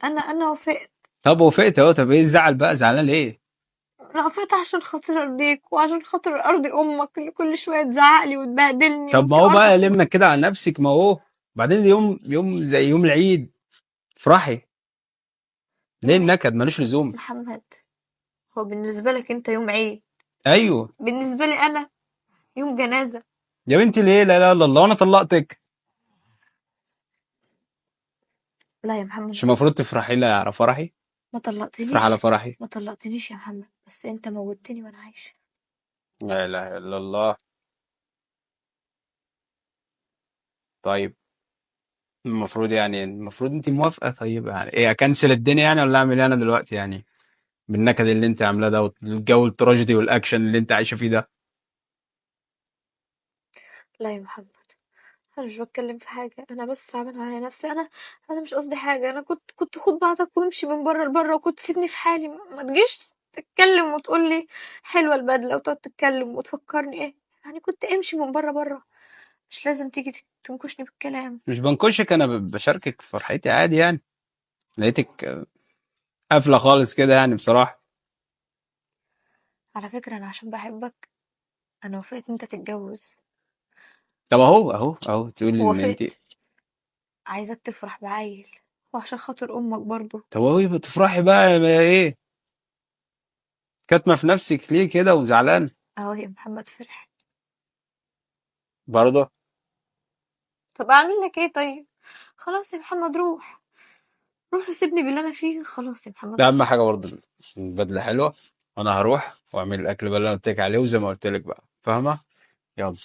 انا وافقت. طب وافقت اهو، طب ايه الزعل بقى؟ زعلان ليه؟ انا وافقت عشان خاطر ارضيك وعشان خاطر ارضي امك اللي كل شوية تزعق لي وتبهدلني. طب ما هو بقى لمنا كده على نفسك، ما هو بعدين اليوم يوم زي يوم العيد، افرحي. ليه النكد؟ ملوش لزوم. محمد، هو بالنسبة لك انت يوم عيد. ايوه. بالنسبة لي انا يوم جنازه. يا بنتي ليه؟ لا لا لا الله، انا طلقتك. لا يا محمد، مش المفروض تفرحي لي على فرحي؟ ما طلقتنيش. تفرح على فرحي. ما طلقتنيش يا محمد، بس انت موتني وانا عايشه. لا اله الا الله. طيب المفروض يعني، المفروض انت موافقة. طيب يعني ايه، اكنسل الدنيا يعني ولا اعمل ايه انا دلوقتي يعني بالنكد اللي انت عاملاه ده والجو التراجيدي والاكشن اللي انت عايشه فيه ده؟ لا يا محمد، انا مش بتكلم في حاجة، انا بس عامل على نفسي. انا مش قصدي حاجة، انا كنت خد بعضك وامشي من بره لبره، وكنت سيبني في حالي. ما تجيش تتكلم وتقول لي حلوة البدلة وتقعد تتكلم وتفكرني ايه يعني. كنت امشي من بره بره، مش لازم تيجي تنكشني بالكلام. مش بنكشك، انا بشاركك في فرحتي عادي يعني. لقيتك قافله خالص كده يعني بصراحة. على فكرة انا عشان بحبك انا وافقت انت تتجوز. طب اهو اهو اهو تقولي ان انت وافقت، عايزك تفرح بعيل وعشان خاطر امك برضو. طب اهو يبقى تفرحي بقى، يا ايه كاتمه في نفسك ليه كده وزعلان؟ اهو يا محمد فرح برضه. طب اعمل لك ايه طيب؟ خلاص يا محمد، روح روح وسيبني باللي انا فيه. خلاص يا محمد، ده اهم حاجة برضه، البدلة حلوة، وانا هروح واعمل الاكل بقى اللي انا قلت لك عليه، وزي ما قلت لك بقى، فاهمه؟ يلا.